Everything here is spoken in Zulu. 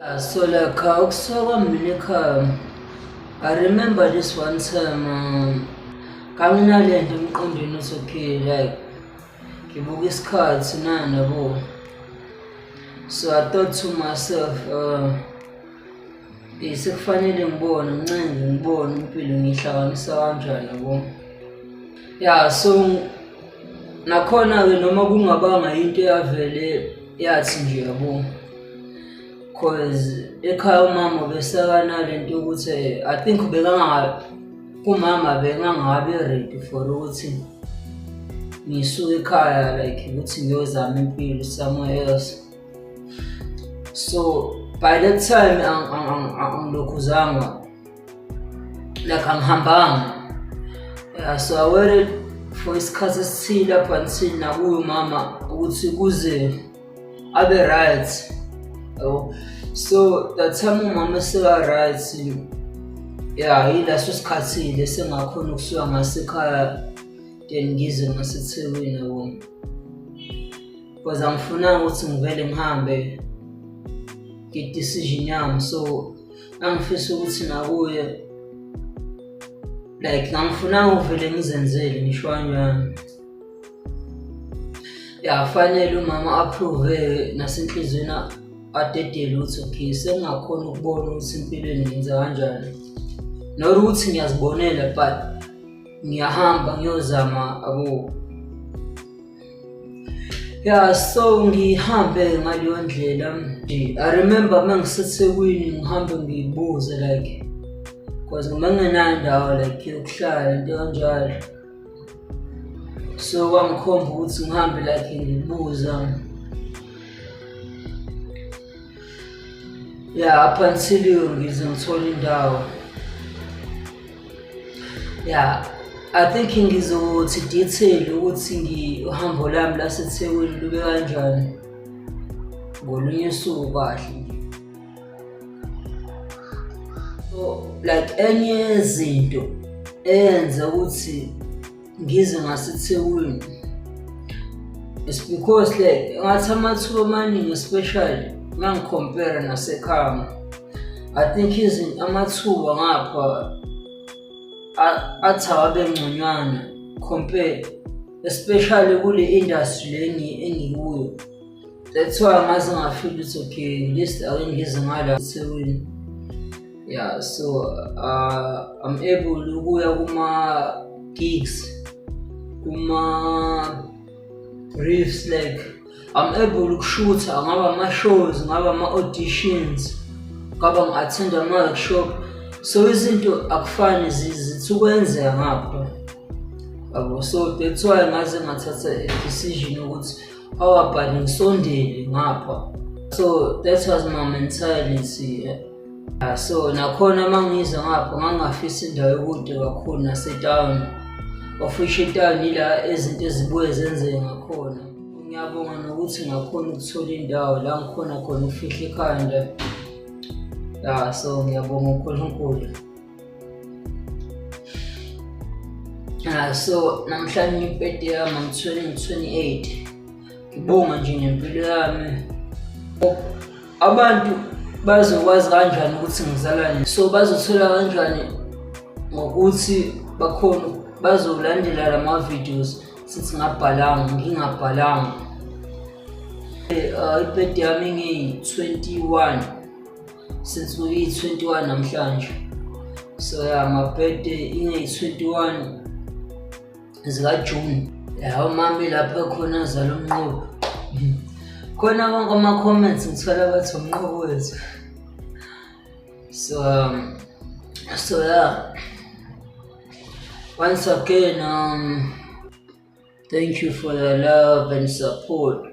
So like ukusuka kwami mina ekhaya, I remember this one time nganginalento emqondweni uthi okay, like ngibuka isikhathi nani yabo. So I thought to myself, sekufanele ngibone, ngincenge ngibone impilo ngiyihlanganisa kanjani yabo. Yeah, so nakhona-ke noma kungabanga into eyavele yathi nje yabo, cause ekhaya umama besekanalento yokuthi I think bekanga kumama bengangabi ready for ukuthi ngisuke ekhaya, like ukuthi ngiyozama impilo somewhere else. So by that time angilokhuzanga, like angihambanga. Yeah, so I waited for isikhathi esithile up until nakuye umama ukuthi kuze abe right yabo. So that time umama eseka right, yeah, yileso sikhathi lesengakhona ukusuka ngasekhaya then ngize ngaseThekwini yabo, because angifunanga ukuthi ngivele ngihambe nge-decision yami. So angifisa ukuthi nakuye, like angifunanga ukuvele ngizenzele ngisho kanjani. Ya, fanele umama approve nasenhliziyweni, adedele ukuthi okay, sengingakhona ukubona ukuthi empilweni ngenza kanjani, not ukuthi ngiyazibonela but ngiyahamba ngiyozama abo. Yeah, so ngihambe ngaleyo ndlela. I remember uma ngiseThekwini ngihambe ngibuze, like because ngima ngingenayo indawo like yokuhlala, into kanjalo. So kwangikhomba ukuthi ngihambe like ngibuza, yeah, up until ngize ngithole indawo. Yeah, I think ngizothi detail ukuthi uhambo lami laseThekwini lube kanjani ngolunye usuku kahle. So like enye yezinto eyenza ukuthi ngize ngaseThekwini, it's because like ngathi amathuba amaningi, especially uma ngi-compare nasekhaya, I think amathuba ngapha athi awabe ngconywana compare, especially kule industry le engikuyo. That's why ngaze ngafeel ukuthi okay, least ake ngize ngala eThekwini. Yeah, so I'm able ukuya kuma-gigs, kuma-briefs, like I'm able ukushutha, ngaba ama-shows, ngaba ama-auditions, ngaba ngi-attend ama-workshop. So izinto akufani, zithi ukwenzeka ngapha yabo. So that's why ngaze ngathatha i-decision ukuthi how about ngisondele ngapha. So that was my mentality. So nakhona uma ngiza ngapha ngangingafisi indawo ekude kakhulu nase-town, of which e-town ila izinto ezibuye zenzeke ngakhona. Ngiyabonga nokuthi ngakhona ukuthola indawo la ngikhona khona ukufihla ikhanda. Yeah, so ngiyabonga uNkulunkulu. So namhlanje ibirthday yami, I'm turning 28. Ngibonga nje ngempilo yami. Abantu bazokwazi kanjani ukuthi ngizalwa nini? So bazothola kanjani ngokuthi bakhona bazolandela lama videos sithi ngabhalanga ngingabhalanga. Ibirthday yami ngiyi-21, since kuyi-21 namhlanje. So yeah, my birthday ingeyi-21 zika-June. Ya, umama lapho khona azala uMnqobi. Khona konke ama-comments ngithola bathi uMnqobi wethu. So so yeah, once again, thank you for the love and support.